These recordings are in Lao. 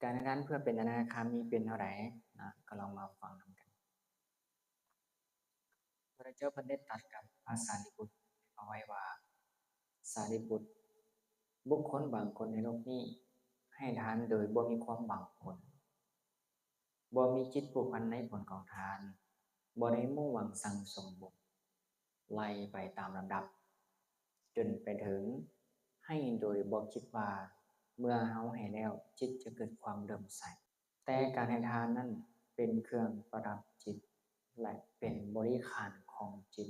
ການໃຫ້ທານເພື່ອເປັນອະນາຄາມີເປັນແນວໃດນະ? ກໍລອງມາຟັງນຳກັນ. ພະພຸດທະເຈົ້າເພິ່ນໄດ້ຕັດກັບພະສາລີບຸດເອົາໄວ້ວ່າ, ສາລີບຸດ, ບຸກຄົນບາງຄົນໃນໂລກນີ້ໃຫ້ທານໂດຍບໍ່ມີຄວາມຫວັງຜົນ, ບໍ່ມີຈິດຜູກພັນໃນຜົນຂອງທານ, ບໍ່ໄດ້ມຸ່ງຫວັງສັ່ງສົມບຸນ, ໄລ່ໄປຕາມລຳດັບ ຈົນໄປເຖິງໃຫ້ໂດຍບໍ່ຄິດວ່າເມື່ອເຮົາໃຫ້ແລ້ວ ຈິດຈະເກີດຄວາມເຫຼື້ອມໃສ. ແຕ່ການໃຫ້ທານນັ້ນເປັນເຄື່ອງປະດັບຈິດ ແລະ ເປັນບໍລິຂານຂອງຈິດ.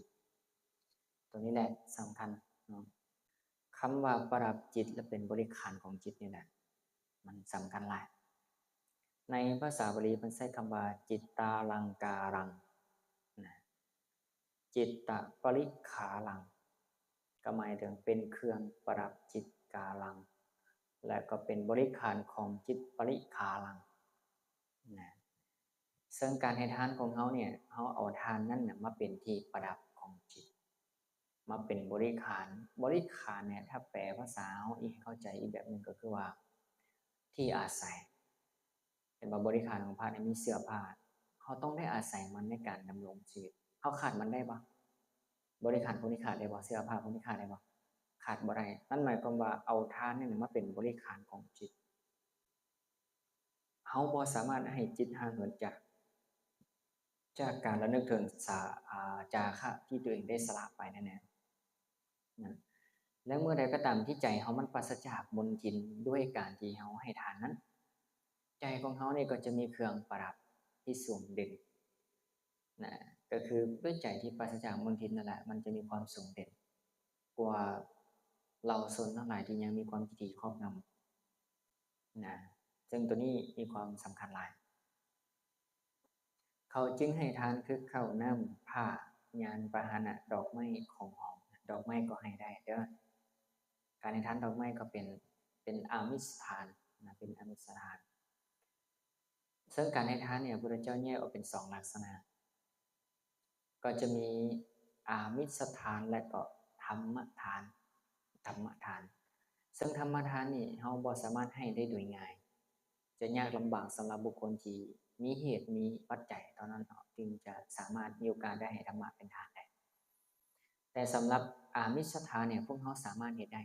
ຕົວນີ້ແຫຼະສຳຄັນເນາະ. ຄຳວ່າປະດັບຈິດ ແລະ ເປັນບໍລິຂານຂອງຈິດນີ້ແຫຼະ ມັນສຳຄັນຫຼາຍ. ໃນພາສາບາລີເພິ່ນໃຊ້ຄຳວ່າ ຈິດຕາລັງກາລັງ ນະ, ຈິດຕະປະລິຂາລັງ ກໍໝາຍເຖິງເປັນເຄື່ອງປະດັບຈິດກາລັງ ແລະ ກໍເປັນບໍລິຂານຂອງຈິດປະລິຂາລັງ ນະ. ເຊິ່ງການໃຫ້ທານຂອງເຮົາເນ່ຍ ເຮົາເອົາທານນັ້ນນະມາເປັນທີ່ປະດັບຂອງຈິດ ມາເປັນບໍລິຂານ. ບໍລິຂານເນ່ຍ ຖ້າແປພາສາເຮົາອີກໃຫ້ເຂົ້າໃຈອີກແບບໜຶ່ງ ກໍຄືວ່າທີ່ອາໄສ. ເຫັນບໍ່? ບໍລິຂານຂອງພະເນ່ຍມີເສື້ອຜ້າ, ເຮົາຕ້ອງໄດ້ອາໄສມັນໃນການດຳລົງຊີວິດ. ເຮົາຂາດມັນໄດ້ບໍ່? ບໍລິຂານພວກນີ້ຂາດໄດ້ບໍ່? ເສື້ອຜ້າພວກນີ້ຂາດໄດ້ບໍ່? ຂາດບໍ່ໄດ້. ນັ້ນໝາຍຄວາມວ່າເອົາທານນີ້ມາເປັນບໍລິຂານຂອງຈິດ. ເຮົາບໍ່ສາມາດໃຫ້ຈິດຫ່າງເຫີນຈາກ ຈາກການລະນຶກເຖິງສາ ອາ ຈາຄະທີ່ຕົວເອງໄດ້ສະຫຼະໄປນັ້ນແຫຼະ ນະ ແລະ ເມື່ອໃດກໍຕາມທີ່ໃຈເຮົາມັນປາສະຈາກມົນທິນດ້ວຍການທີ່ເຮົາໃຫ້ທານນັ້ນ, ໃຈຂອງເຮົານີ້ກໍຈະມີເຄື່ອງປະດັບທີ່ສູງເດັ່ນ ນະ, ກໍຄືດ້ວຍໃຈທີ່ປາສະຈາກມົນທິນນັ້ນແຫຼະ ມັນຈະມີຄວາມສູງເດັ່ນກວ່າເຫຼົ່າຊົນທັງຫຼາຍທີ່ຍັງມີຄວາມທິດຖີ່ຄອບງຳ. ນະ ເຊິ່ງຕົວນີ້ມີຄວາມສຳຄັນຫຼາຍ. ເຂົາຈຶ່ງໃຫ້ທານຄືເຂົ້າ, ນ້ຳ, ຜ້າ, ຍານພາຫະນະ, ດອກໄມ້, ຂອງຫອມ. ດອກໄມ້ກໍໃຫ້ໄດ້ເດີ້. ການໃຫ້ທານດອກໄມ້ກໍເປັນ, ເປັນອາມິສທານນະ, ເປັນອາມິສທານ. ເຊິ່ງການໃຫ້ທານນີ້ ພະພຸດທະເຈົ້າແຍກອອກເປັນສອງລັກສະນະ. ກໍຈະມີອາມິສທານ ແລະ ກໍທຳມະທານ, ທຳມະທານ. ເຊິ່ງທຳມະທານນີ້ເຮົາບໍ່ສາມາດໃຫ້ໄດ້ໂດຍງ່າຍ, ຈະຍາກລຳບາກສຳລັບບຸກຄົນທີ່ມີເຫດມີປັດໄຈເທົ່ານັ້ນເນາະ ຈຶ່ງຈະສາມາດມີໂອກາດໄດ້ໃຫ້ທຳມະເປັນທານໄດ້. ແຕ່ສຳລັບອາມິສທານນີ້ ພວກເຮົາສາມາດເຮັດໄດ້.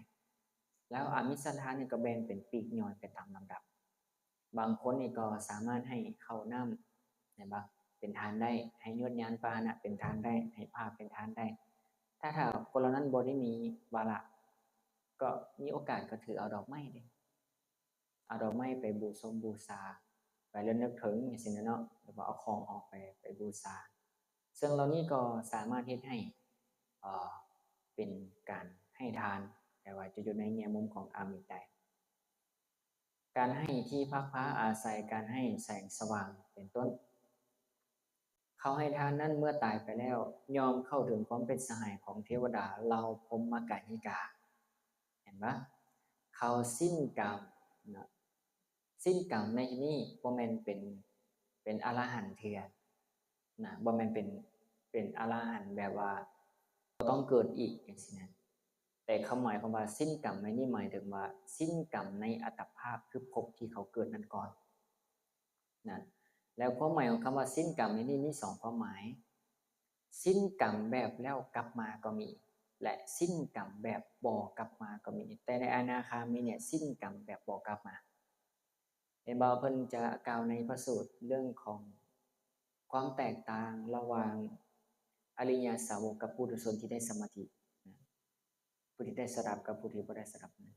ແລ້ວອາມິສທານນີ້ກໍແບ່ງເປັນປີກຍ່ອຍໄປຕາມລຳດັບ. ບາງຄົນນີ້ກໍສາມາດໃຫ້ເຂົ້າ, ນ້ຳ ແມ່ນບໍ່ ເປັນທານໄດ້, ໃຫ້ຍົດຍານພາຫະນະເປັນທານໄດ້, ໃຫ້ຜ້າເປັນທານໄດ້. ຖ້າ, ຖ້າຄົນເຫຼົ່ານັ້ນບໍ່ໄດ້ມີວາລະ, ກໍມີໂອກາດກໍຖືເອົາດອກໄມ້ເດ້, ເອົາດອກໄມ້ໄປບູຊົມບູຊາ, ໄປລະນຶກເຖິງຈັ່ງຊີ້ນະເນາະ, ຫຼືວ່າເອົາຂອງອອກໄປ, ໄປບູຊາ. ເຊິ່ງເຫຼົ່ານີ້ກໍສາມາດເຮັດໃຫ້, ເອີ, ເປັນການໃຫ້ທານ, ແຕ່ວ່າຈະຢູ່ໃນແງ່ມຸມຂອງອາມິດໄດ. ການໃຫ້ທີ່ພັກພາອາໄສ, ການໃຫ້ແສງສະຫວ່າງ ເປັນຕົ້ນ. ເຂົາໃຫ້ທານນັ້ນເມື່ອຕາຍໄປແລ້ວ ຍ່ອມເຂົ້າເຖິງຄວາມເປັນສະຫາຍຂອງເທວະດາເຫຼົ່າພົມມະກາຍິກາ. ເຫັນບໍ່? ເຂົາສິ້ນກຳເນາະ, ສິ້ນກຳໃນທີ່ນີ້ບໍ່ແມ່ນເປັນ, ເປັນອະລະຫັນເທື່ອນະ, ບໍ່ແມ່ນເປັນ, ເປັນອະລະຫັນແບບວ່າບໍ່ຕ້ອງເກີດອີກຈັ່ງຊີ້ນະ. ແຕ່ຄວາມໝາຍຄຳວ່າສິ້ນກຳໃນນີ້ໝາຍເຖິງວ່າສິ້ນກຳໃນອັດຕະພາບ ຄືພົບທີ່ເຂົາເກີດນັ້ນກ່ອນນະ. ແລ້ວຄວາມໝາຍຂອງຄຳວ່າສິ້ນກຳໃນນີ້ມີສອງຄວາມໝາຍ, ສິ້ນກຳແບບແລ້ວກັບມາກໍມີ ແລະ ສິ້ນກຳແບບບໍ່ກັບມາກໍມີ. ແຕ່ໃນອະນາຄາມີເນ່ຍ ສິ້ນກຳແບບບໍ່ກັບມາ. ເຫັນບໍ່? ເພິ່ນຈະກ່າວໃນພະສູດເລື່ອງຂອງຄວາມແຕກຕ່າງລະຫວ່າງອະລິຍະສາວົກກັບປຸຖຸຊົນທີ່ໄດ້ສະມາທິນະ, ຜູ້ທີ່ໄດ້ສະດັບກັບຜູ້ທີ່ບໍ່ໄດ້ສະດັບນະ.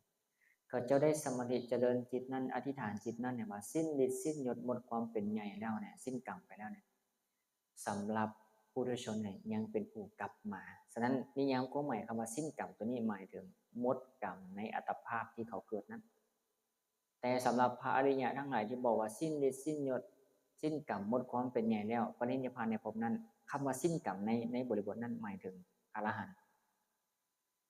ເຂົາເຈົ້າໄດ້ສະມາທິຈະເລີນຈິດນັ້ນ, ອະທິຖານຈິດນັ້ນ ເຫັນບໍ່? ສິ້ນລິດສິ້ນຍົດ, ໝົດຄວາມເປັນໃຫຍ່ແລ້ວນະ, ສິ້ນກຳໄປແລ້ວນະ. ສຳລັບປຸຖຸຊົນນີ້ຍັງເປັນຜູ້ກັບມາ. ສະນັ້ນ ນິຍາມຄວາມໝາຍຄຳວ່າສິ້ນກຳຕົວນີ້ໝາຍເຖິງໝົດກຳໃນອັດຕະພາບທີ່ເຂົາເກີດນັ້ນ. ແຕ່ສຳລັບພະອະລິຍະທັງຫຼາຍທີ່ບອກວ່າສິ້ນລິດສິ້ນຍົດ, ສິ້ນກຳ, ໝົດຄວາມເປັນໃຫຍ່ແລ້ວ, ປະລິນິບພານໃນພົບນັ້ນ, ຄຳວ່າສິ້ນກຳໃນ, ໃນບໍລິບົດນັ້ນໝາຍເຖິງອະລະຫັນ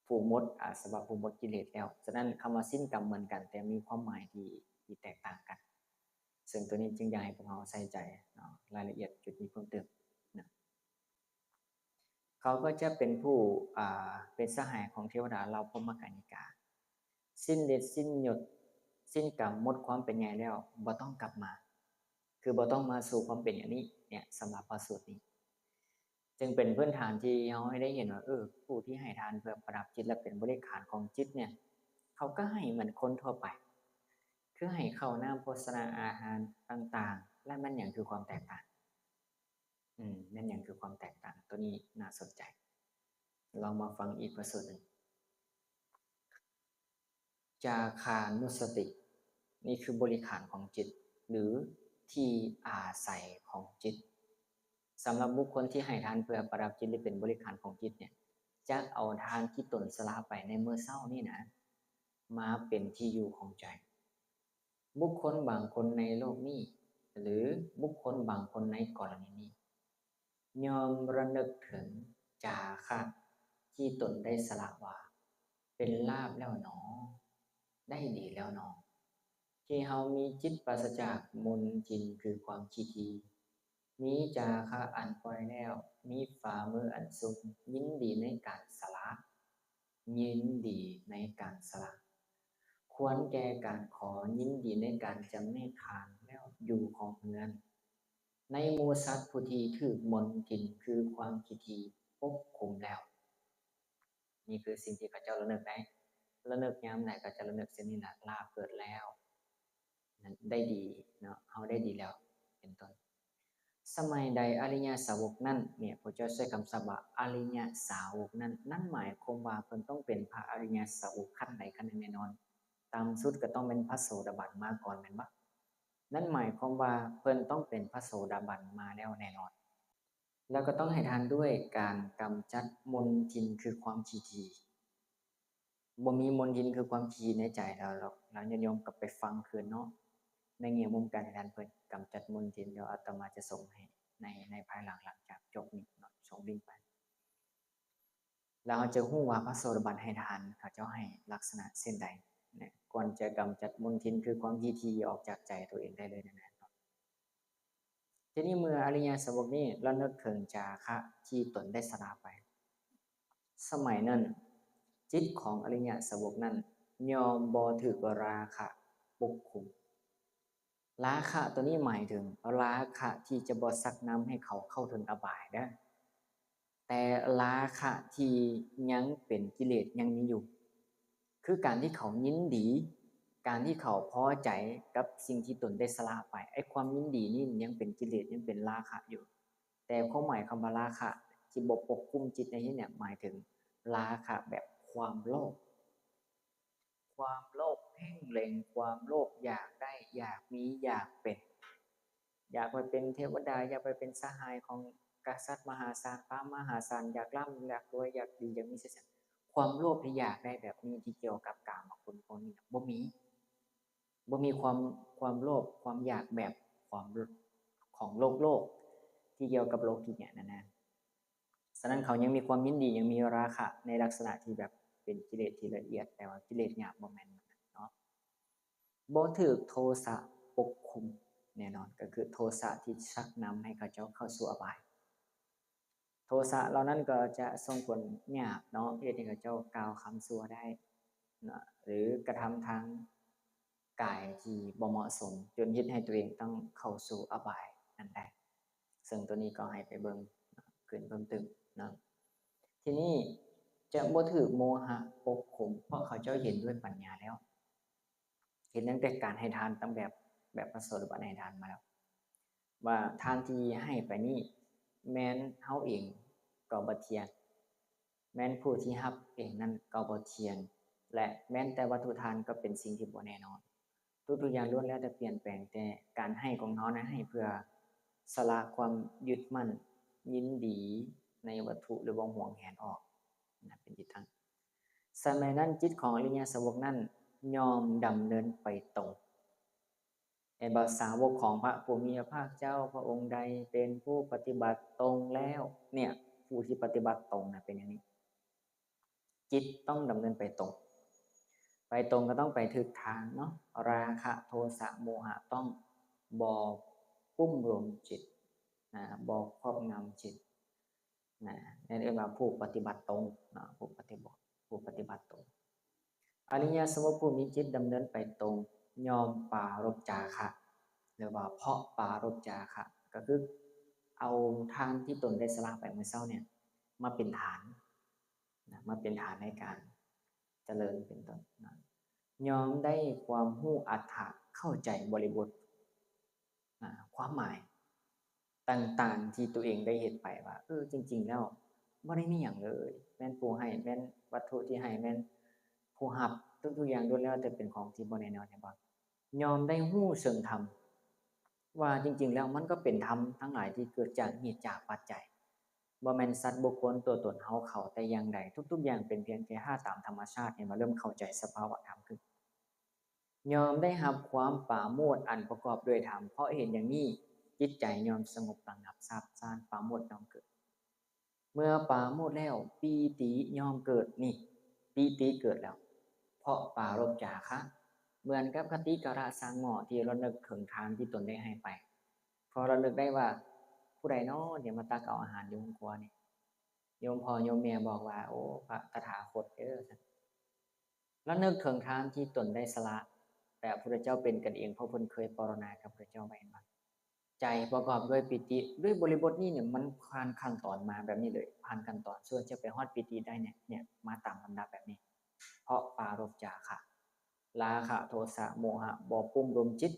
ຜູ້ໝົດອາສະວະ, ຜູ້ໝົດກິເລດແລ້ວ. ສະນັ້ນ ຄຳວ່າສິ້ນກຳເໝືອນກັນ, ແຕ່ມີຄວາມໝາຍທີ່, ທີ່ແຕກຕ່າງກັນ. ເຊິ່ງຕົວນີ້ຈຶ່ງຢາກໃຫ້ພວກເຮົາໃສ່ໃຈເນາະ, ລາຍລະອຽດຈຸດນີ້ເພີ່ມເຕີມນະ. ເຂົາກໍຈະເປັນຜູ້, ອ່າ, ເປັນສະຫາຍຂອງເທວະດາເຫຼົ່າພົມມະການິກາ. ສິ້ນລິດສິ້ນຍົດ, ສິນກຳໝົດຄວາມເປັນໃຫຍ່ແລ້ວ ບໍ່ຕ້ອງກັບມາ ຄືບໍ່ຕ້ອງມາສູ່ຄວາມເປັນຢ່າງນີ້ເນຍ ສຳລັບພະສູດນີ້ ຈຶ່ງເປັນພື້ນຖານທີ່ເຮົາໃຫ້ໄດ້ເຫັນວ່າ ເອີ ຜູ້ທີ່ໃຫ້ທານເພື່ອປະດັບຈິດ ແລະ ເປັນບໍລິຂານຂອງຈິດເນຍ ເຂົາກໍໃຫ້ເໝືອນຄົນທົ່ວໄປ ຄືໃຫ້ເຂົ້ານ້ຳໂພຊະນາອາຫານຕ່າງໆ ແລະ ແມ່ນຫຍັງຄືຄວາມແຕກຕ່າງ? ອືມ ແມ່ນຫຍັງຄືຄວາມແຕກຕ່າງ? ໂຕນີ້ໜ້າສົນໃຈ. ລອງມາຟັງອີກພະສູດໜຶ່ງ. ຈາຄານຸສະຕິ ນີ້ຄືບໍລິຂານຂອງຈິດ ຫຼື ທີ່ອາໄສຂອງຈິດ. ສຳລັບບຸກຄົນທີ່ໃຫ້ທານເພື່ອປະດັບຈິດ ຫຼື ເປັນບໍລິຂານຂອງຈິດເນຍ ຈະເອົາທານທີ່ຕົນສະຫຼະໄປໃນມື້ເຊົ້ານີ້ນະ ມາເປັນທີ່ຢູ່ຂອງໃຈ. ບຸກຄົນບາງຄົນໃນໂລກນີ້ ຫຼື ບຸກຄົນບາງຄົນໃນກໍລະນີນີ້ ຍ່ອມລະນຶກເຖິງຈາຄະທີ່ຕົນໄດ້ສະຫຼະວ່າ ເປັນລາບແລ້ວໜໍ ໄດ້ດີແລ້ວໜໍ ທີ່ເຮົາມີຈິດປາສະຈາກມົນທິນຄືຄວາມຂີ້ຖີ່, ມີຈາຄະອັນປ່ອຍແລ້ວ, ມີຝ່າມືອັນຊຸ່ມ, ຍິນດີໃນການສະຫຼະ, ຍິນດີໃນການສະຫຼະ, ຄວນແກ່ການຂໍ, ຍິນດີໃນການຈຳແນກທານແລ້ວຢູ່ຂອງເຮືອນ, ໃນໝູ່ສັດຜູ້ທີ່ຖືກມົນທິນຄືຄວາມຂີ້ຖີ່ປົກຄຸມແລ້ວ. ນີ້ຄືສິ່ງທີ່ເຂົາເຈົ້າລະນຶກໄດ້. ລະນຶກຍາມໃດເຂົາເຈົ້າລະນຶກເຊັ່ນນີ້ລະ, ລາບເກີດແລ້ວ, ໄດ້ດີເນາະ, ເຮົາໄດ້ດີແລ້ວ ເປັນຕົ້ນ. ສະໄໝໃດອະລິຍະສາວົກນັ້ນ, ເນຍ, ພະເຈົ້າໃຊ້ຄຳສັບວ່າອະລິຍະສາວົກນັ້ນ, ນັ້ນໝາຍຄວາມວ່າເພິ່ນຕ້ອງເປັນພະອະລິຍະສາວົກຂັ້ນໃດຂັ້ນໜຶ່ງແນ່ນອນ. ຕ່ຳສຸດກໍຕ້ອງແມ່ນພະໂສດາບັນມາກ່ອນແມ່ນບໍ່? ນັ້ນໝາຍຄວາມວ່າເພິ່ນຕ້ອງເປັນພະໂສດາບັນມາແລ້ວແນ່ນອນ. ແລ້ວກໍຕ້ອງໃຫ້ທານດ້ວຍການກຳຈັດມົນທິນຄືຄວາມຂີ້ຖີ່. ບໍ່ມີມົນທິນຄືຄວາມຂີ້ຖີ່ໃນໃຈລາວດອກ. ລາວຍາດໂຍມກໍໄປຟັງຄືນເນາະ ໃນແງ່ມຸມການໃຫ້ທານເພິ່ນກຳຈັດມົນທິນ, ດຽວອາດຕະມາຈະສົ່ງໃຫ້ໃນ, ໃນພາຍຫຼັງ ຫຼັງຈາກຈົບນີ້ເນາະ, ສົ່ງລິ້ງໄປ. ແລ້ວເຮົາຈະຮູ້ວ່າພະໂສດາບັນໃຫ້ທານ ເຂົາເຈົ້າໃຫ້ລັກສະນະເຊັ່ນໃດນະ, ກ່ອນຈະກຳຈັດມົນທິນຄືຄວາມຂີ້ຖີ່ອອກຈາກໃຈຕົວເອງໄດ້ເລີຍນັ້ນນະ. ທີນີ້ເມື່ອອະລິຍະສາວົກນີ້ລະນຶກເຖິງຈາຄະທີ່ຕົນໄດ້ສະຫຼະໄປ, ສະໄໝນັ້ນ ຈິດຂອງອະລິຍະສາວົກນັ້ນຍ່ອມບໍ່ຖືກລາຄະປົກຄຸມ. ລາຄະໂຕນີ້ໝາຍເຖິງລາຄະທີ່ຈະບໍ່ຊັກນຳໃຫ້ເຂົາເຂົ້າເຖິງອະບາຍເດີ້. ແຕ່ລາຄະທີ່ຍັງເປັນກິເລດຍັງມີຢູ່ ຄືການທີ່ເຂົາຍິນດີ, ການທີ່ເຂົາພໍໃຈກັບສິ່ງທີ່ຕົນໄດ້ສະຫຼະໄປ, ໄອ້ຄວາມຍິນດີນີ້ມັນຍັງເປັນກິເລດ, ຍັງເປັນລາຄະຢູ່. ແຕ່ຄວາມໝາຍຄຳວ່າລາຄະທີ່ບໍ່ປົກຄຸມຈິດໃນທີ່ນີ້ ໝາຍເຖິງລາຄະແບບຄວາມໂລບ. ຄວາມໂລບເພງເລັງ, ຄວາມໂລບຢາກໄດ້, ຢາກມີ, ຢາກເປັນ, ຢາກໄປເປັນເທວະດາ, ຢາກໄປເປັນສະຫາຍຂອງກະສັດມະຫາສານ, ພາມະຫາສານ, ຢາກລ່ຳ, ຢາກລວຍ, ຢາກດີ, ຢາກມີຊື່ສຽງ. ຄວາມໂລບທີ່ຢາກໄດ້ແບບນີ້ ທີ່ກ່ຽວກັບກາມະຄຸນພວກນີ້ນະ ບໍ່ມີ, ບໍ່ມີຄວາມ, ຄວາມໂລບ, ຄວາມຢາກແບບຄວາມຂອງໂລກໆ ທີ່ກ່ຽວກັບໂລກີຍະນັ້ນນະ. ສະນັ້ນເຂົາຍັງມີຄວາມຍິນດີ, ຍັງມີລາຄະໃນລັກສະນະທີ່ແບບເປັນກິເລດທີ່ລະອຽດ, ແຕ່ວ່າກິເລດຫຍາບບໍ່ແມ່ນເນາະ. ບໍ່ຖືກໂທສະປົກຄຸມແນ່ນອນ, ກໍຄືໂທສະທີ່ຊັກນຳໃຫ້ເຂົາເຈົ້າເຂົ້າສູ່ອະບາຍ. ໂທສະເຫຼົ່ານັ້ນກໍຈະສົ່ງຜົນຫຍາບເນາະ, ເຮັດໃຫ້ເຂົາເຈົ້າກ່າວຄຳຊົ່ວໄດ້ເນາະ, ຫຼື ກະທຳທາງກາຍທີ່ບໍ່ເໝາະສົມ, ຈົນເຮັດໃຫ້ຕົວເອງຕ້ອງເຂົ້າສູ່ອະບາຍນັ້ນໄດ້. ເຊິ່ງຕົວນີ້ກໍໃຫ້ໄປເບິ່ງຂຶ້ນເພີ່ມຕື່ມເນາະ. ທີນີ້ຈະບໍ່ຖືກໂມຫະປົກຄຸມ, ເພາະເຂົາເຈົ້າເຫັນດ້ວຍປັນຍາແລ້ວ, ເຫັນຕັ້ງແຕ່ການໃຫ້ທານ, ຕັ້ງແບບ, ແບບພະໂສດາບັນໃຫ້ທານມາແລ້ວ ວ່າທານທີ່ໃຫ້ໄປນີ້ ແມ່ນເຮົາເອງກໍບໍ່ທ່ຽງ, ແມ່ນຜູ້ທີ່ຮັບເອງນັ້ນກໍບໍ່ທ່ຽງ ແລະ ແມ່ນແຕ່ວັດຖຸທານກໍເປັນສິ່ງທີ່ບໍ່ແນ່ນອນ. ທຸກໆຢ່າງລ້ວນແລ້ວແຕ່ປ່ຽນແປງ, ແຕ່ການໃຫ້ຂອງເຮົານັ້ນໃຫ້ເພື່ອສະຫຼະຄວາມຍຶດໝັ້ນຍິນດີໃນວັດຖຸ ຫຼືວ່າຫວງແຫນອອກນະ, ເປັນທີ່ຕັ້ງ. ສະໄໝນັ້ນ ຈິດຂອງອະລິຍະສາວົກນັ້ນຍ່ອມດຳເນີນໄປຕົງ. ເຫັນບໍ່? ສາວົກຂອງພະຜູ້ມີພະພາກເຈົ້າພະອົງໃດເປັນຜູ້ປະຕິບັດຕົງແລ້ວ, ເນຍ, ຜູ້ທີ່ປະຕິບັດຕົງນະເປັນຢ່າງນີ້. ຈິດຕ້ອງດຳເນີນໄປຕົງ. ໄປຕົງກໍຕ້ອງໄປຖືກທາງເນາະ. ລາຄະ ໂທສະ ໂມຫະ ຕ້ອງບໍ່ກຸ້ມລຸມຈິດນະ, ບໍ່ຄອບງຳຈິດນະ. ນັ້ນເອີ້ນວ່າຜູ້ປະຕິບັດຕົງເນາະ, ຜູ້ປະຕິບັດ, ຜູ້ປະຕິບັດຕົງ. ອະລິຍະສາວົກຜູ້ມີຈິດດຳເນີນໄປຕົງ ຍອມປາລົບຈາຄະ ຫຼືວ່າເພາະປາລົບຈາຄະ ກໍຄືເອົາທານທີ່ຕົນໄດ້ສະຫຼະໄປມື້ເຊົ້າເນຍ ມາເປັນທານນະ ມາເປັນທານໃນການຈະເລີນເປັນຕົ້ນນະ. ຍອມໄດ້ຄວາມຮູ້ອັດຖະ ເຂົ້າໃຈບໍລິບົດ ອາ ຄວາມໝາຍຕ່າງໆທີ່ຕົວເອງໄດ້ເຮັດໄປວ່າ ເອີ ຈິງໆແລ້ວບໍ່ໄດ້ມີຫຍັງເລີຍ ແມ່ນຜູ້ໃຫ້ ແມ່ນວັດຖຸທີ່ໃຫ້ ແມ່ນຜູ້ຮັບ ທຸກໆຢ່າງລ້ວນແລ້ວແຕ່ເປັນຂອງທີ່ບໍ່ແນ່ນອນ ເຫັນບໍ່? ຍອມໄດ້ຮູ້ເຊິ່ງທຳ ວ່າຈິງໆແລ້ວມັນກໍເປັນທຳທັງຫຼາຍທີ່ເກີດຈາກເຫດຈາກປັດໄຈ ບໍ່ແມ່ນສັດບຸກຄົນຕົວຕົນເຮົາເຂົາແຕ່ຢ່າງໃດ ທຸກໆຢ່າງເປັນພຽງແຕ່ທາດຕາມທຳມະຊາດ ເຫັນບໍ່? ເລີ່ມເຂົ້າໃຈສະພາວະທຳຂຶ້ນ. ຍອມໄດ້ຮັບຄວາມປາໂມດອັນປະກອບດ້ວຍທຳ ເພາະເຫັນຢ່າງນີ້ ຈິດໃຈຍອມສະຫງົບລະງັບ ຊາບຊານ ປາໂມດຍອມເກີດ. ເມື່ອປາໂມດແລ້ວ ປີຕິຍອມເກີດ ນີ້ ປີຕິເກີດແລ້ວ ເພາະປາລົບຈາຄະ ເໝືອນກັບຄະຕິກາລະຊ່າງໝໍ້ທີ່ລະນຶກເຖິງທານທີ່ຕົນໄດ້ໃຫ້ໄປ ເພາະລະນຶກໄດ້ວ່າ ຜູ້ໃດນໍທີ່ມາຕັກເອົາອາຫານຢູ່ເຮືອນຄົວນີ້ ໂຍມພໍ່ໂຍມແມ່ບອກວ່າ ໂອ້ ພະຕະຖາຄົດເດີ ລະນຶກເຖິງທານທີ່ຕົນໄດ້ສະຫຼະ ແຕ່ພະພຸດທະເຈົ້າເປັນກັນເອງ ເພາະເພິ່ນເຄີຍປາລະນາກັບພະພຸດທະເຈົ້າໄວ້ ເຫັນບໍ່? ໃຈປະກອບດ້ວຍປີຕິ ດ້ວຍບໍລິບົດນີ້ເນຍ ມັນຜ່ານຂັ້ນຕອນມາແບບນີ້ເລີຍ ຜ່ານຂັ້ນຕອນ ສ່ວນຈະໄປຮອດປີຕິໄດ້ເນຍ ເນຍ ມາຕາມລຳດັບແບບນີ້ ເພາະປາລົບຈາຄະ ລາຄະ ໂທສະ ໂມຫະ ບໍ່ປຸ້ມລຸມຈິດ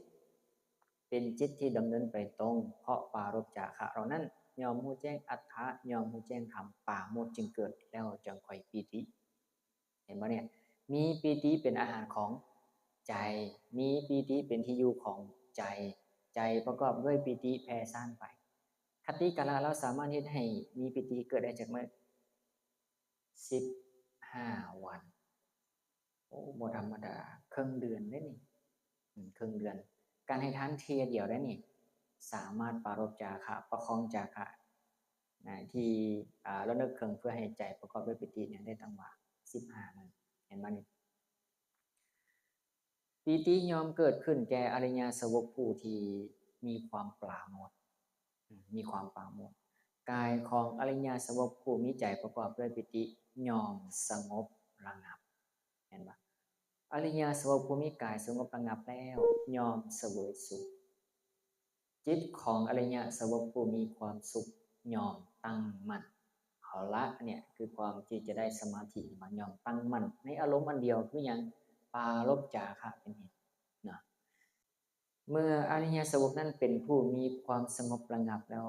ເປັນຈິດທີ່ດຳເນີນໄປຕົງ ເພາະປາລົບຈາຄະເຫຼົ່ານັ້ນ ຍອມຮູ້ແຈ້ງອັດຖະ ຍອມຮູ້ແຈ້ງທຳ ປາໂມດຈຶ່ງເກີດ ແລ້ວຈັ່ງຄ່ອຍປີຕິ. ເຫັນບໍ່ເນຍ? ມີປີຕິເປັນອາຫານຂອງໃຈ ມີປີຕິເປັນທີ່ຢູ່ຂອງໃຈ ໃຈປະກອບດ້ວຍປີຕິແຜ່ສ້ານໄປ. ຄະຕິກາລະລາວສາມາດເຮັດໃຫ້ມີປີຕິເກີດໄດ້ຈັກມື້? ສິບຫ້າວັນ. ໂອ້ ບໍ່ທຳມະດາ ເຄິ່ງເດືອນເດ້ນີ້ ເຄິ່ງເດືອນ. ການໃຫ້ທານເທື່ອດຽວໄດ້ນີ້ ສາມາດປາລົບຈາຄະ ປະຄອງຈາຄະ ນະ ທີ່ ອາ ລະນຶກເຖິງເພື່ອໃຫ້ໃຈປະກອບດ້ວຍປີຕິນີ້ໄດ້ຕັ້ງວ່າສິບຫ້າມື້. ເຫັນບໍ່ນີ້? ປີຕິຍອມເກີດຂຶ້ນແກ່ອະລິຍະສາວົກຜູ້ທີ່ມີຄວາມປາໂມດ ມີຄວາມປາໂມດ. ກາຍຂອງອະລິຍະສາວົກຜູ້ມີໃຈປະກອບດ້ວຍປີຕິຍອມສະຫງົບລະງັບ. ເຫັນບໍ່? ອະລິຍະສາວົກຜູ້ມີກາຍສະຫງົບລະງັບແລ້ວ ຍ່ອມສະເຫວີຍສຸກ. ຈິດຂອງອະລິຍະສາວົກຜູ້ມີຄວາມສຸກຍ່ອມຕັ້ງໝັ້ນ. ເອົາລະ ອັນເນີ້ຍຄືຄວາມທີ່ຈະໄດ້ສະມາທິ ມາຍ່ອມຕັ້ງໝັ້ນໃນອາລົມອັນດຽວ ຄືຫຍັງ? ປາລົບຈາຄະເປັນເຫດນະ. ເມື່ອອະລິຍະສາວົກນັ້ນເປັນຜູ້ມີຄວາມສະຫງົບລະງັບແລ້ວ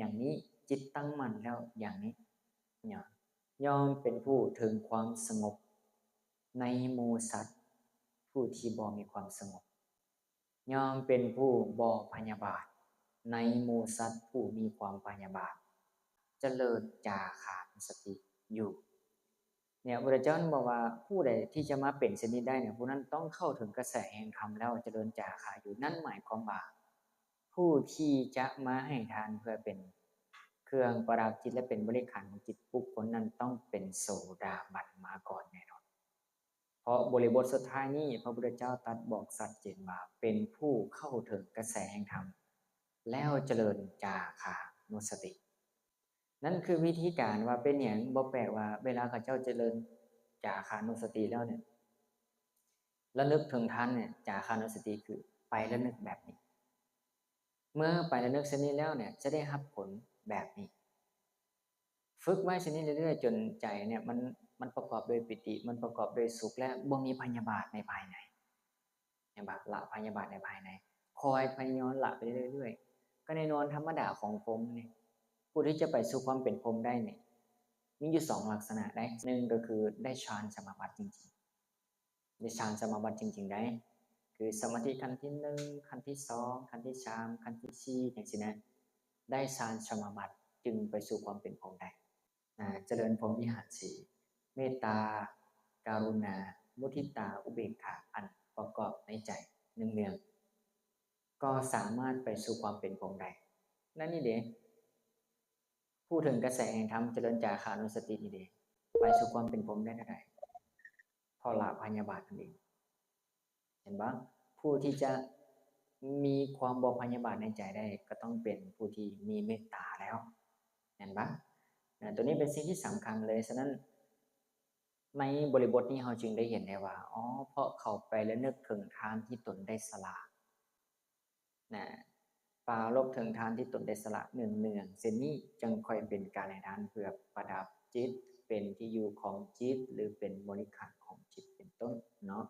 ຢ່າງນີ້, ຈິດຕັ້ງໝັ້ນແລ້ວຢ່າງນີ້, ຍ່ອມເປັນຜູ້ເຖິງຄວາມສະຫງົບໃນໝູ່ສັດຜູ້ທີ່ບໍ່ມີຄວາມສະຫງົບ. ຍ່ອມເປັນຜູ້ບໍ່ພະຍາບາດໃນໝູ່ສັດຜູ້ມີຄວາມພະຍາບາດ, ຈະເລີນຈາຄານຸສະຕິຢູ່. ເນຍ ພະພຸດທະເຈົ້ານັ້ນບອກວ່າ ຜູ້ໃດທີ່ຈະມາເປັນເຊັ່ນນີ້ໄດ້ເນຍ ຜູ້ນັ້ນຕ້ອງເຂົ້າເຖິງກະແສແຫ່ງທຳແລ້ວຈະເລີນຈາຄາຢູ່. ນັ້ນໝາຍຄວາມວ່າ ຜູ້ທີ່ຈະມາໃຫ້ທານເພື່ອເປັນເຄື່ອງປະດັບຈິດ ແລະ ເປັນບໍລິຂານຂອງຈິດ, ບຸກຄົນນັ້ນຕ້ອງເປັນໂສດາບັນມາກ່ອນແນ່ນອນ. ເພາະບໍລິບົດສຸດທ້າຍນີ້ ພະພຸດທະເຈົ້າຕັດບອກຊັດເຈນວ່າ ເປັນຜູ້ເຂົ້າເຖິງກະແສແຫ່ງທຳ ແລ້ວຈະເລີນຈາຄານຸສະຕິ. ນັ້ນຄືວິທີການວ່າເປັນຫຍັງບໍ່ແປກວ່າເວລາເຂົາເຈົ້າຈະເລີນຈາຄານຸສະຕິແລ້ວເນຍ ລະນຶກເຖິງທານເນຍ ຈາຄານຸສະຕິຄືໄປລະນຶກແບບນີ້. ເມື່ອໄປລະນຶກເຊັ່ນນີ້ແລ້ວເນຍ ຈະໄດ້ຮັບຜົນແບບນີ້. ຝຶກໄວ້ເຊັ່ນນີ້ເລື້ອຍໆ ຈົນໃຈເນຍ ມັນ ມັນປະກອບດ້ວຍປີຕິ, ມັນປະກອບດ້ວຍສຸກ ແລະ ບໍ່ມີພະຍາບາດໃນພາຍໃນ. ເຫັນບໍ່? ລະພະຍາບາດໃນພາຍໃນ. ຄອຍພະຍາຍາມລະໄປເລື້ອຍໆ. ກໍແນ່ນອນ ທຳມະດາຂອງພົມນີ້ ຜູ້ທີ່ຈະໄປສູ່ຄວາມເປັນພົມໄດ້ນີ້ ມີຢູ່ສອງລັກສະນະໃດ໋. ໜຶ່ງກໍຄືໄດ້ຊານສະມາບັດຈິງໆ. ໄດ້ຊານສະມາບັດຈິງໆໄດ໋ ຄືສະມາທິຂັ້ນທີໜຶ່ງ, ຂັ້ນທີສອງ, ຂັ້ນທີສາມ, ຂັ້ນທີສີ່ ຈັ່ງຊີ້ນະ, ໄດ້ຊານສະມາບັດຈຶ່ງໄປສູ່ຄວາມເປັນພົມໄດ້. ອາ ຈະເລີນພົມວິຫານສີ່ ເມດຕາ, ກະລຸນາ, ມຸທິຕາ, ອຸເບກຂາ ອັນປະກອບໃນໃຈເນືອງໆ ກໍສາມາດໄປສູ່ຄວາມເປັນພົມໄດ້. ນັ້ນນີ້ເດ ຜູ້ເຖິງກະແສແຫ່ງທຳ ຈະເລີນຈາຄານຸສະຕິນີ້ເດ ໄປສູ່ຄວາມເປັນພົມໄດ້ແນວໃດ? ເພາະລະພະຍາບາດນັ້ນເອງ. ເຫັນບໍ່? ຜູ້ທີ່ຈະມີຄວາມບໍ່ພະຍາບາດໃນໃຈໄດ້ ກໍຕ້ອງເປັນຜູ້ທີ່ມີເມດຕາແລ້ວ. ເຫັນບໍ່? ນະ ຕົວນີ້ເປັນສິ່ງທີ່ສຳຄັນເລີຍ. ສະນັ້ນ ໃນບໍລິບົດນີ້ເຮົາຈຶ່ງໄດ້ເຫັນໄດ້ວ່າ ອໍ ເພາະເຂົາໄປລະນຶກເຖິງທານທີ່ຕົນໄດ້ສະຫຼະ ນະ ປາລົບເຖິງທານທີ່ຕົນໄດ້ສະຫຼະເນືອງໆ ເຊັ່ນນີ້ ຈຶ່ງຄ່ອຍເປັນການໃຫ້ທານເພື່ອປະດັບຈິດ ເປັນທີ່ຢູ່ຂອງຈິດ ຫຼື ເປັນບໍລິຂານຂອງຈິດ ເປັນຕົ້ນເນາະ.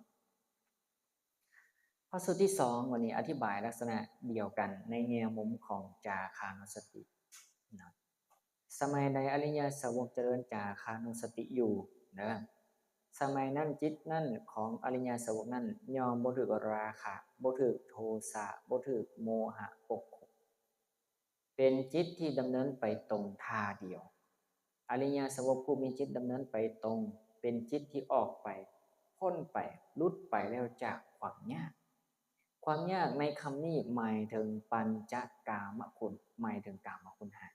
ພະສູດທີສອງ ວັນນີ້ອະທິບາຍລັກສະນະດຽວກັນໃນແງ່ມຸມຂອງຈາຄານຸສະຕິນະ. ສະໄໝໃດອະລິຍະສາວົກຈະເລີນຈາຄານຸສະຕິຢູ່ເດີ ສະໄໝນັ້ນຈິດນັ້ນຂອງອະລິຍະສາວົກນັ້ນຍ່ອມບໍ່ຖືກລາຄະ, ບໍ່ຖືກໂທສະ, ບໍ່ຖືກໂມຫະປົກຄຸມ. ເປັນຈິດທີ່ດຳເນີນໄປຕົງທ່າດຽວ. ອະລິຍະສາວົກຜູ້ມີຈິດດຳເນີນໄປຕົງ ເປັນຈິດທີ່ອອກໄປ, ພົ້ນໄປ, ຫຼຸດໄປແລ້ວຈາກຄວາມຍາກ. ຄວາມຍາກໃນຄຳນີ້ໝາຍເຖິງປັນຈະກາມະຄຸນ, ໝາຍເຖິງກາມະຄຸນຫ້າ.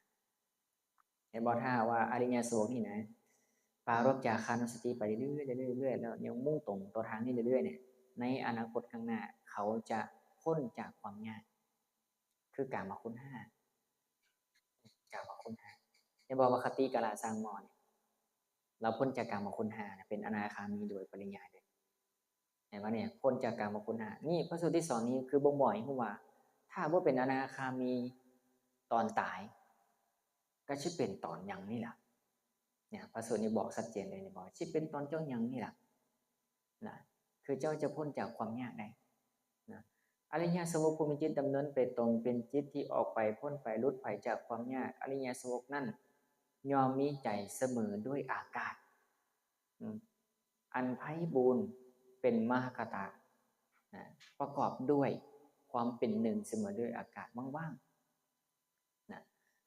ເຫັນບໍ່? ຖ້າຫາກວ່າອະລິຍະສາວົກນີ້ນະ ປາລົບຈາຄານຸສະຕິໄປເລື້ອຍໆ ເລື້ອຍໆ ແລ້ວຍັງມຸ່ງຕົງຕໍ່ທາງນີ້ເລື້ອຍໆ ນີ້ ໃນອະນາຄົດຂ້າງໜ້າ ເຂົາຈະພົ້ນຈາກຄວາມຍາກ ຄືກາມະຄຸນຫ້າ ກາມະຄຸນຫ້າ. ເຫັນບໍ່ວ່າຄະຕິກະລະສາງໝໍນີ້ ລາວພົ້ນຈາກກາມະຄຸນຫ້ານະ ເປັນອະນາຄາມີໂດຍປະລິຍາຍເລີຍ. ເຫັນບໍ່ນີ້? ພົ້ນຈາກກາມະຄຸນຫ້າ. ນີ້ພະສູດທີສອງນີ້ຄືບົ່ງບອກໃຫ້ຮູ້ວ່າ ຖ້າບໍ່ເປັນອະນາຄາມີຕອນຕາຍ ກໍຊິເປັນຕອນຫຍັງນີ້ລະ? ເນຍ ພະສູດນີ້ບອກຊັດເຈນເລີຍ ນີ້ບອກຊິເປັນຕອນເຈົ້າຫຍັງນີ້ລະນະ ຄືເຈົ້າຈະພົ້ນຈາກຄວາມຍາກໄດ້ນະ. ອະລິຍະສາວົກຜູ້ມີຈິດດຳເນີນໄປຕົງ ເປັນຈິດທີ່ອອກໄປ, ພົ້ນໄປ, ຫຼຸດໄປຈາກຄວາມຍາກ. ອະລິຍະສາວົກນັ້ນຍ່ອມມີໃຈສະເໝີດ້ວຍອາກາດ ອາ ອັນໄພບູນເປັນມະຫະກະຕະນະ ປະກອບດ້ວຍຄວາມເປັນໜຶ່ງສະເໝີດ້ວຍອາກາດວ່າງໆ ນະ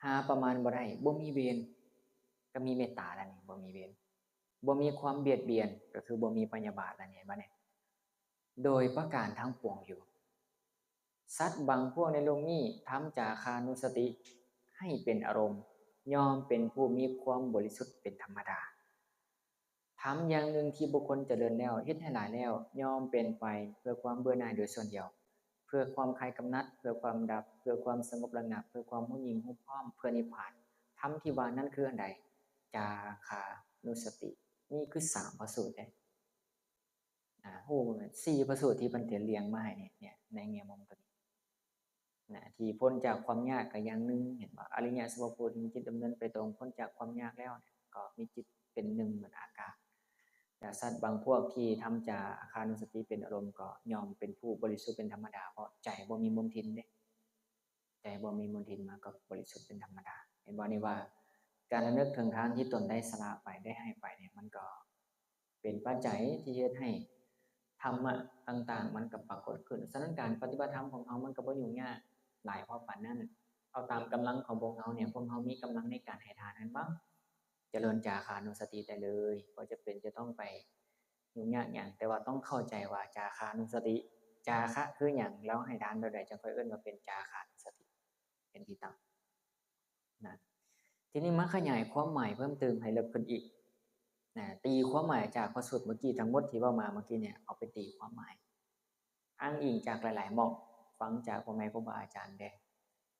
ຫາປະມານບໍ່ໄດ້, ບໍ່ມີເວນ, ກໍມີເມດຕາລະນີ້ ບໍ່ມີເວນ, ບໍ່ມີຄວາມບຽດບຽນ, ກໍຄືບໍ່ມີພະຍາບາດລະນີ້ ເຫັນບໍ່ນີ້? ໂດຍປະການທັງປວງຢູ່. ສັດບາງພວກໃນໂລກນີ້ທຳຈາຄານຸສະຕິໃຫ້ເປັນອາລົມ, ຍ່ອມເປັນຜູ້ມີຄວາມບໍລິສຸດເປັນທຳມະດາ. ທຳຢ່າງໜຶ່ງທີ່ບຸກຄົນຈະເລີນແລ້ວ ເຮັດໃຫ້ຫຼາຍແລ້ວ ຍ່ອມເປັນໄປເພື່ອຄວາມເບື່ອໜ່າຍໂດຍສ່ວນດຽວ, ເພື່ອຄວາມຄາຍກຳໜັດ, ເພື່ອຄວາມດັບ, ເພື່ອຄວາມສະຫງົບລະງັບ, ເພື່ອຄວາມຮູ້ຍິ່ງຮູ້ພ້ອມ, ເພື່ອນິບພານ. ທຳທີ່ວ່ານັ້ນຄືອັນໃດ? ຈາຄານຸສະຕິ. ນີ້ຄືສາມພະສູດເດ້. ອາ ໂອ້ ສີ່ພະສູດທີ່ເພິ່ນຈະລຽງມາໃຫ້ນີ້ ເນຍ ໃນແງ່ມຸມຕົວນີ້ນະ ທີ່ພົ້ນຈາກຄວາມຍາກກໍຢ່າງໜຶ່ງ ເຫັນບໍ່? ອະລິຍະສາວົກຜູ້ທີ່ມີຈິດດຳເນີນໄປຕົງ ພົ້ນຈາກຄວາມຍາກແລ້ວ ກໍມີຈິດເປັນໜຶ່ງເໝືອນອາກາດ. ແລະ ສັດບາງພວກທີ່ທຳຈາຄານຸສະຕິເປັນອາລົມ ກໍຍ່ອມເປັນຜູ້ບໍລິສຸດເປັນທຳມະດາ ເພາະໃຈບໍ່ມີມົນທິນເດ້. ໃຈບໍ່ມີມົນທິນມາກໍບໍລິສຸດເປັນທຳມະດາ. ເຫັນບໍ່ນີ້ວ່າ ການລະນຶກເຖິງທານທີ່ຕົນໄດ້ສະຫຼະໄປ, ໄດ້ໃຫ້ໄປນີ້ ມັນກໍເປັນປັດໄຈທີ່ເຮັດໃຫ້ທຳມະຕ່າງໆ ມັນກໍປາກົດຂຶ້ນ. ສະນັ້ນ ການປະຕິບັດທຳຂອງເຮົາມັນກໍບໍ່ຫຍຸ້ງຍາກຫຼາຍພໍປານນັ້ນ. ເອົາຕາມກຳລັງຂອງພວກເຮົານີ້, ພວກເຮົາມີກຳລັງໃນການໃຫ້ທານນັ້ນບໍ່? ຈະເລີນຈາຄານຸສະຕິໄດ້ເລີຍ, ບໍ່ຈຳເປັນຈະຕ້ອງໄປຫຍຸ້ງຍາກຫຍັງ, ແຕ່ວ່າຕ້ອງເຂົ້າໃຈວ່າຈາຄານຸສະຕິ, ຈາຄະຄືຫຍັງ, ລາວໃຫ້ທານແບບໃດ ຈັ່ງຄ່ອຍເອີ້ນວ່າເປັນຈາຄານຸສະຕິ ເປັນທີ່ຕັ້ງນະ. ທີນີ້ມາຂະຫຍາຍຄວາມໝາຍເພີ່ມເຕີມໃຫ້ເລິກຂຶ້ນອີກນະ, ຕີຄວາມໝາຍຈາກພະສູດເມື່ອກີ້ ທັງໝົດທີ່ເວົ້າມາເມື່ອກີ້ນີ້ ເອົາໄປຕີຄວາມໝາຍ ອ້າງອີງຈາກຫຼາຍໆໝ່ອງ, ຟັງຈາກພໍ່ແມ່ຄູບາອາຈານແດ່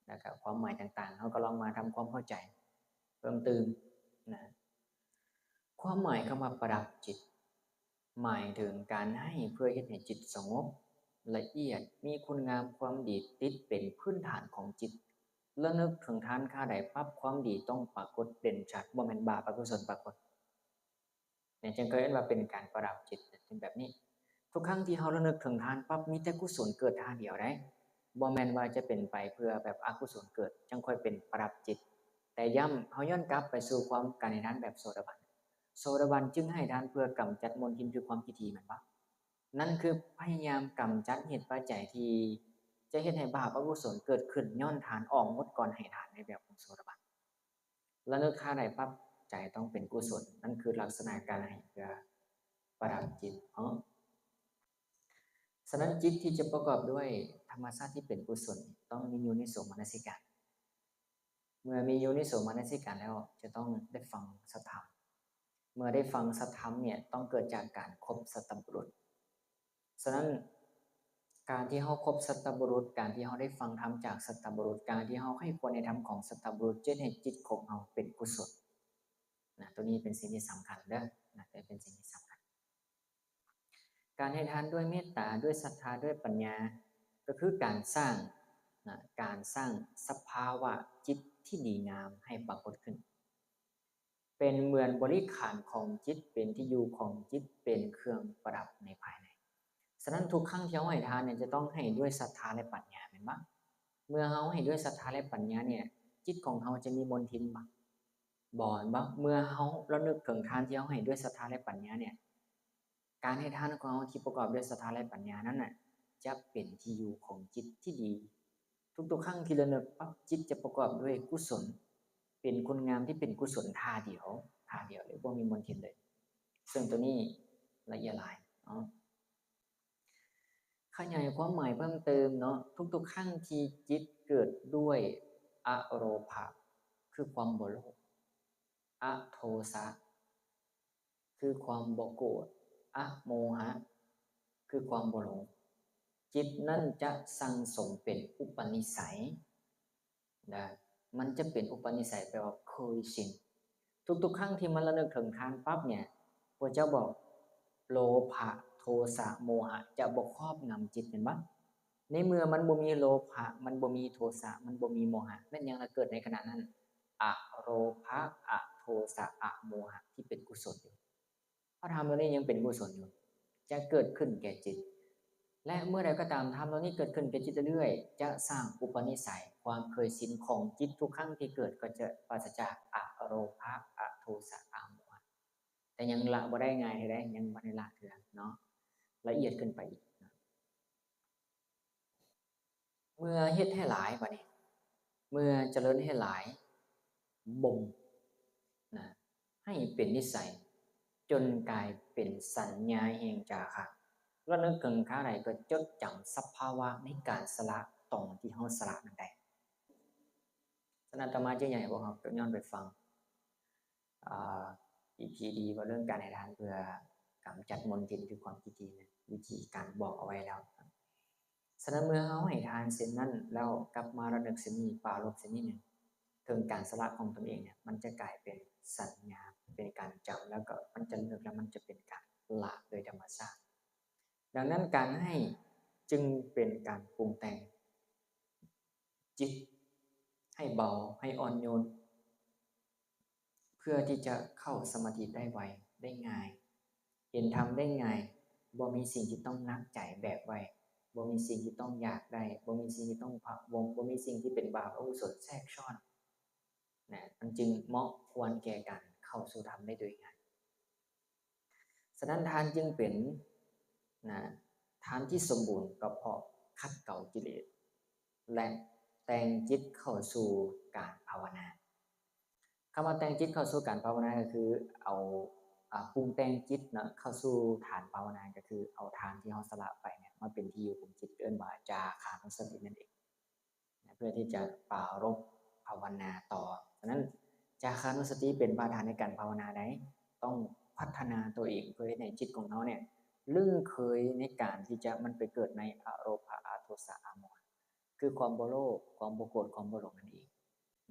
ແລ້ວກໍຄວາມໝາຍຕ່າງໆ ເຮົາກໍລອງມາທຳຄວາມເຂົ້າໃຈເພີ່ມຕື່ມນະ. ຄວາມໝາຍຄຳວ່າປະດັບຈິດ ໝາຍເຖິງການໃຫ້ເພື່ອເຮັດໃຫ້ຈິດສະຫງົບ, ລະອຽດ, ມີຄຸນງາມຄວາມດີຕິດເປັນພື້ນຖານຂອງຈິດ. ລະນຶກເຖິງທານຄ່າໃດປັບຄວາມດີຕ້ອງປາກົດເດັ່ນຊັດ, ບໍ່ແມ່ນບາບອະກຸສົນປາກົດ. ແມ່ນຈັ່ງເຄີຍເອີ້ນວ່າເປັນການປະດັບຈິດເປັນແບບນີ້. ທຸກຄັ້ງທີ່ເຮົາລະນຶກເຖິງທານປັບ ມີແຕ່ກຸສົນເກີດທ່າດຽວໃດ໋, ບໍ່ແມ່ນວ່າຈະເປັນໄປເພື່ອແບບອະກຸສົນເກີດ ຈັ່ງຄ່ອຍເປັນປະດັບຈິດ. ແຕ່ຢ້ຳ ເຮົາຍ້ອນກັບໄປສູ່ຄວາມການໃຫ້ທານແບບໂສດາບັນ. ໂສດາບັນຈຶ່ງໃຫ້ທານເພື່ອກຳຈັດມົນທິນ ຄືຄວາມຄິດຖີ່ ແມ່ນບໍ່? ນັ້ນຄືພະຍາຍາມກຳຈັດເຫດປັດໄຈທີ່ຈະເຮັດໃຫ້ບາບອະກຸສົນເກີດຂຶ້ນຍ້ອນທານອອກໝົດກ່ອນໃຫ້ທານ ໃນແບບຂອງໂສດາບັນ. ລະນຶກທ່າໃດປັບໃຈຕ້ອງເປັນກຸສົນ, ນັ້ນຄືລັກສະນະການໃຫ້ເພື່ອປະດັບຈິດເນາະ. ສະນັ້ນ ຈິດທີ່ຈະປະກອບດ້ວຍທຳມະຊາດທີ່ເປັນກຸສົນ ຕ້ອງມີໂຍນິໂສມະນະສິການ. ເມື່ອມີໂຍນິໂສມະນະສິການແລ້ວ ຈະຕ້ອງໄດ້ຟັງສັດທຳ. ເມື່ອໄດ້ຟັງສັດທຳເນຍ ຕ້ອງເກີດຈາກການຄົບສັດຕະບຸລຸດ. ສະນັ້ນ ການທີ່ເຮົາຄົບສັດຕະບຸລຸດ, ການທີ່ເຮົາໄດ້ຟັງທຳຈາກສັດຕະບຸລຸດ, ການທີ່ເຮົາໃຄ່ຄວນໃນທຳຂອງສັດຕະບຸລຸດ ຈະເຮັດໃຫ້ຈິດຂອງເຮົາເປັນກຸສົນນະ. ໂຕນີ້ເປັນສິ່ງທີ່ສຳຄັນເດີ້. ນະ ເປັນສິ່ງທີ່ສຳຄັນ. ການໃຫ້ທານດ້ວຍເມດຕາ, ດ້ວຍສັດທາ, ດ້ວຍປັນຍາ ກໍຄືການສ້າງນະ ການສ້າງສະພາວະຈິດທີ່ດີງາມໃຫ້ປາກົດຂຶ້ນ. ເປັນເໝືອນບໍລິຂານຂອງຈິດ, ເປັນທີ່ຢູ່ຂອງຈິດ, ເປັນເຄື່ອງປະດັບໃນພາຍໃນ. ສະນັ້ນ ທຸກຄັ້ງທີ່ເຮົາໃຫ້ທານເນຍ ຈະຕ້ອງໃຫ້ດ້ວຍສັດທາ ແລະ ປັນຍາ ແມ່ນບໍ່? ເມື່ອເຮົາໃຫ້ດ້ວຍສັດທາ ແລະ ປັນຍາເນຍ ຈິດຂອງເຮົາຈະມີມົນທິນບໍ່? ບໍ່ ແມ່ນບໍ່? ເມື່ອເຮົາລະນຶກເຖິງທານທີ່ເຮົາໃຫ້ດ້ວຍສັດທາ ແລະ ປັນຍາເນຍ ການໃຫ້ທານຂອງເຮົາທີ່ປະກອບດ້ວຍສັດທາ ແລະ ປັນຍານັ້ນນະ ຈະເປັນທີ່ຢູ່ຂອງຈິດທີ່ດີ. ທຸກໆຄັ້ງທີ່ລະນຶກປັບ ຈິດຈະປະກອບດ້ວຍກຸສົນ, ເປັນຄຸນງາມທີ່ເປັນກຸສົນທ່າດຽວ, ທ່າດຽວເລີຍ, ບໍ່ມີມົນທິນເລີຍ. ເຊິ່ງໂຕນີ້ລະອຽດຫຼາຍເນາະ. ຂະຫຍາຍຄວາມໝາຍເພີ່ມເຕີມເນາະ, ທຸກໆຄັ້ງທີ່ຈິດເກີດດ້ວຍອະໂລພະ ຄືຄວາມບໍ່ໂລບ, ອະໂທສະ ຄືຄວາມບໍ່ໂກດ, ອະໂມຫະ ຄືຄວາມບໍ່ຫຼົງ, ຈິດນັ້ນຈະສັ່ງສົມເປັນອຸປະນິໄສນະ, ມັນຈະເປັນອຸປະນິໄສ ແປວ່າເຄີຍຊິນ. ທຸກໆຄັ້ງທີ່ມັນລະນຶກເຖິງທານປັບເນຍ ພວກເຈົ້າບອກ ໂລພະ ໂທສະ ໂມຫະ ຈະບໍ່ຄອບງຳຈິດ ແມ່ນບໍ່? ໃນເມື່ອມັນບໍ່ມີໂລພະ, ມັນບໍ່ມີໂທສະ, ມັນບໍ່ມີໂມຫະ, ແມ່ນຫຍັງລະເກີດໃນຂະນະນັ້ນ? ອະໂລພະ ອະໂທສະ ອະໂມຫະ ທີ່ເປັນກຸສົນຢູ່. ເພາະທຳເຫຼົ່ານີ້ຍັງເປັນກຸສົນຢູ່ ຈະເກີດຂຶ້ນແກ່ຈິດ ແລະ ເມື່ອໃດກໍຕາມທຳເຫຼົ່ານີ້ເກີດຂຶ້ນແກ່ຈິດເລື້ອຍໆ ຈະສ້າງອຸປະນິໄສ ຄວາມເຄີຍຊິນຂອງຈິດທຸກຄັ້ງທີ່ເກີດກໍຈະປາສະຈາກອະໂລພະ ອະໂທສະ ອະໂມຫະ. ແຕ່ຍັງລະບໍ່ໄດ້ງ່າຍເທື່ອໃດ, ຍັງບໍ່ໄດ້ລະເທື່ອເນາະ, ລະອຽດຂຶ້ນໄປອີກ. ເມື່ອເຮັດໃຫ້ຫຼາຍບາດນີ້ ເມື່ອຈະເລີນໃຫ້ຫຼາຍ ບົ່ມນະ ໃຫ້ເປັນນິໄສ ຈົນກາຍເປັນສັນຍາແຫ່ງຈາຄະ. ລະນຶກເຖິງຄາວໃດກໍຈົດຈຳສະພາວະໃນການສະຫຼະຕອນທີ່ເຮົາສະຫຼະນັ້ນໄດ້. ສະນັ້ນອາດຕະມາຈຶ່ງຢາກໃຫ້ພວກເຮົາຍ້ອນໄປຟັງ ອາ ອີພີດີ ເວົ້າເລື່ອງການໃຫ້ທານເພື່ອກຳຈັດມົນທິນ ຄືຄວາມຄິດທີ່ ວິທີການບອກເອົາໄວ້ແລ້ວ. ສະນັ້ນເມື່ອເຮົາໃຫ້ທານເຊັ່ນນັ້ນແລ້ວ ກັບມາລະນຶກເຊັ່ນນີ້ ປາລົບເຊັ່ນນີ້ເນຍ ເຖິງການສະຫຼະຂອງຕົນເອງເນຍ ມັນຈະກາຍເປັນສັນຍາ ເປັນການຈຳ ແລ້ວກໍມັນຈະລະນຶກ ແລ້ວມັນຈະເປັນການລະໂດຍທຳມະຊາດ. ດັ່ງນັ້ນການໃຫ້ຈຶ່ງເປັນການປຸງແຕ່ງ ຈິດໃຫ້ເບົາ ໃຫ້ອ່ອນໂຍນ ເພື່ອທີ່ຈະເຂົ້າສະມາທິໄດ້ໄວ ໄດ້ງ່າຍ ເຫັນທຳໄດ້ງ່າຍ, ບໍ່ມີສິ່ງທີ່ຕ້ອງໜັກໃຈແບກໄວ້, ບໍ່ມີສິ່ງທີ່ຕ້ອງຢາກໄດ້, ບໍ່ມີສິ່ງທີ່ຕ້ອງພະວົງ, ບໍ່ມີສິ່ງທີ່ເປັນບາບອະກຸສົນແຊກຊ້ອນນະ, ມັນຈຶ່ງເໝາະຄວນແກ່ການເຂົ້າສູ່ທຳໄດ້ໂດຍງ່າຍ. ສະນັ້ນທານຈຶ່ງເປັນນະ ທານທີ່ສົມບູນ ກໍເພາະຂັດເກົາກິເລດ ແລະ ແຕ່ງຈິດເຂົ້າສູ່ການພາວະນາ. ຄຳວ່າແຕ່ງຈິດເຂົ້າສູ່ການພາວະນາ ກໍຄືເອົາ ອາ ປຸງແຕ່ງຈິດເນາະ ເຂົ້າສູ່ທານພາວະນາ ກໍຄືເອົາທານທີ່ເຮົາສະຫຼະໄປເນຍ ມາເປັນທີ່ຢູ່ຂອງຈິດ ເອີ້ນວ່າຈາຄານຸສະຕິນັ້ນເອງ. ເພື່ອທີ່ຈະປາລົບພາວະນາຕໍ່. ສະນັ້ນ ຈາຄານຸສະຕິເປັນບາດຖານໃນການພາວະນາໃດ໋ ຕ້ອງພັດທະນາຕົວເອງ ເພື່ອເຮັດໃຫ້ຈິດຂອງເຮົາເນຍລຶ້ງເຄີຍໃນການທີ່ຈະມັນໄປເກີດໃນອະໂລພະ ອະໂທສະ ອະໂມຫະ ຄືຄວາມບໍ່ໂລບ ຄວາມບໍ່ໂກດ ຄວາມບໍ່ຫຼົງນັ້ນເອງ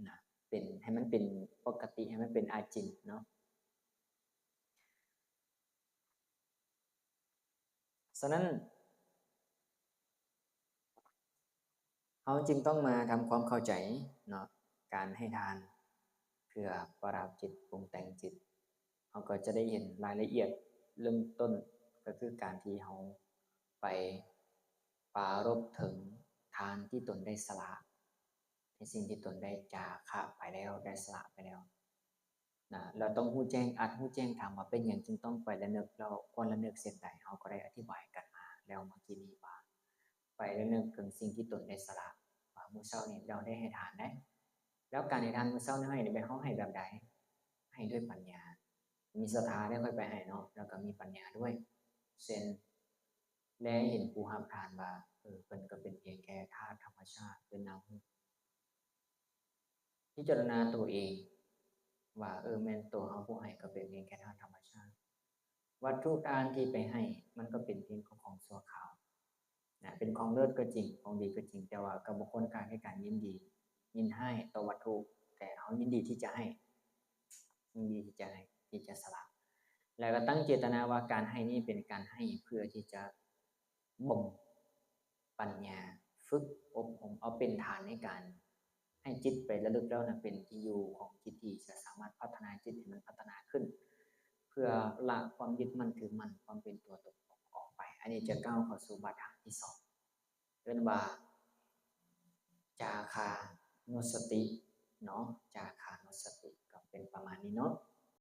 ນະ ເປັນ ໃຫ້ມັນເປັນປົກກະຕິ ໃຫ້ມັນເປັນອາຈິນເນາະ. ສະນັ້ນ ເຮົາຈຶ່ງຕ້ອງມາທຳຄວາມເຂົ້າໃຈເນາະ ການໃຫ້ທານເພື່ອປະດັບຈິດ ປຸງແຕ່ງຈິດ ເຮົາກໍຈະໄດ້ເຫັນລາຍລະອຽດເລີ່ມຕົ້ນ ກໍຄືການທີ່ເຮົາໄປປາລົບເຖິງທານທີ່ຕົນໄດ້ສະຫຼະ ໃນສິ່ງທີ່ຕົນໄດ້ຈາຄະໄປແລ້ວ ໄດ້ສະຫຼະໄປແລ້ວ. ນະ ແລ້ວຕ້ອງຮູ້ແຈ້ງ ອາດຮູ້ແຈ້ງ ຖາມວ່າເປັນຫຍັງຈຶ່ງຕ້ອງໄປລະນຶກ ແລ້ວຄວນລະນຶກເຊັ່ນໃດ ເຮົາກໍໄດ້ອະທິບາຍກັນມາແລ້ວເມື່ອກີ້ນີ້ວ່າ ໄປລະນຶກເຖິງສິ່ງທີ່ຕົນໄດ້ສະຫຼະ ວ່າມື້ເຊົ້ານີ້ເຮົາໄດ້ໃຫ້ທານໄດ໋ ແລ້ວການໃຫ້ທານມື້ເຊົ້ານີ້ໃຫ້ແບບ ເຮົາໃຫ້ແບບໃດ? ໃຫ້ດ້ວຍປັນຍາ ມີສັດທາໄດ້ຄ່ອຍໄປໃຫ້ເນາະ ແລ້ວກໍມີປັນຍາດ້ວຍ ເຊັ່ນ ແລເຫັນຜູ້ຮັບທານວ່າ ເອີ ເພິ່ນກໍເປັນພຽງແຄ່ທາດທຳມະຊາດ ເປັນນ້ຳ ພິຈາລະນາຕົວເອງວ່າ ເອີ ແມ່ນຕົວເຮົາຜູ້ໃຫ້ກໍເປັນພຽງແຄ່ທາດທຳມະຊາດ. ວັດຖຸທານທີ່ໄປໃຫ້ ມັນກໍເປັນພຽງແຄ່ຂອງຊົ່ວຄາວນະ ເປັນຂອງເລີດກໍຈິງ ຂອງດີກໍຈິງ ແຕ່ວ່າກໍບໍ່ຄວນຂາດແກ່ການຍິນດີ ຍິນຮ້າຍຕໍ່ວັດຖຸ ແຕ່ເຮົາຍິນດີທີ່ຈະໃຫ້ ຍິນດີທີ່ຈະໃຫ້ ທີ່ຈະສະຫຼະ. ແລ້ວກໍຕັ້ງເຈດຕະນາວ່າການໃຫ້ນີ້ເປັນການໃຫ້ເພື່ອທີ່ຈະບົ່ມປັນຍາ, ຝຶກອົບຮົມເອົາເປັນຖານໃນການໃຫ້ຈິດໄປລະລຶກແລ້ວນະ ເປັນທີ່ຢູ່ຂອງຈິດທີ່ຈະສາມາດພັດທະນາຈິດໃຫ້ມັນພັດທະນາຂຶ້ນ ເພື່ອລະຄວາມຍຶດໝັ້ນຖືໝັ້ນ, ຄວາມເປັນຕົວຕົນອອກໄປ. ອັນນີ້ຈະກ້າວເຂົ້າສູ່ບາດຖານທີສອງ ເອີ້ນວ່າ ຈາຄານຸດສະຕິເນາະ, ຈາຄານຸດສະຕິ ກໍເປັນປະມານນີ້ເນາະ.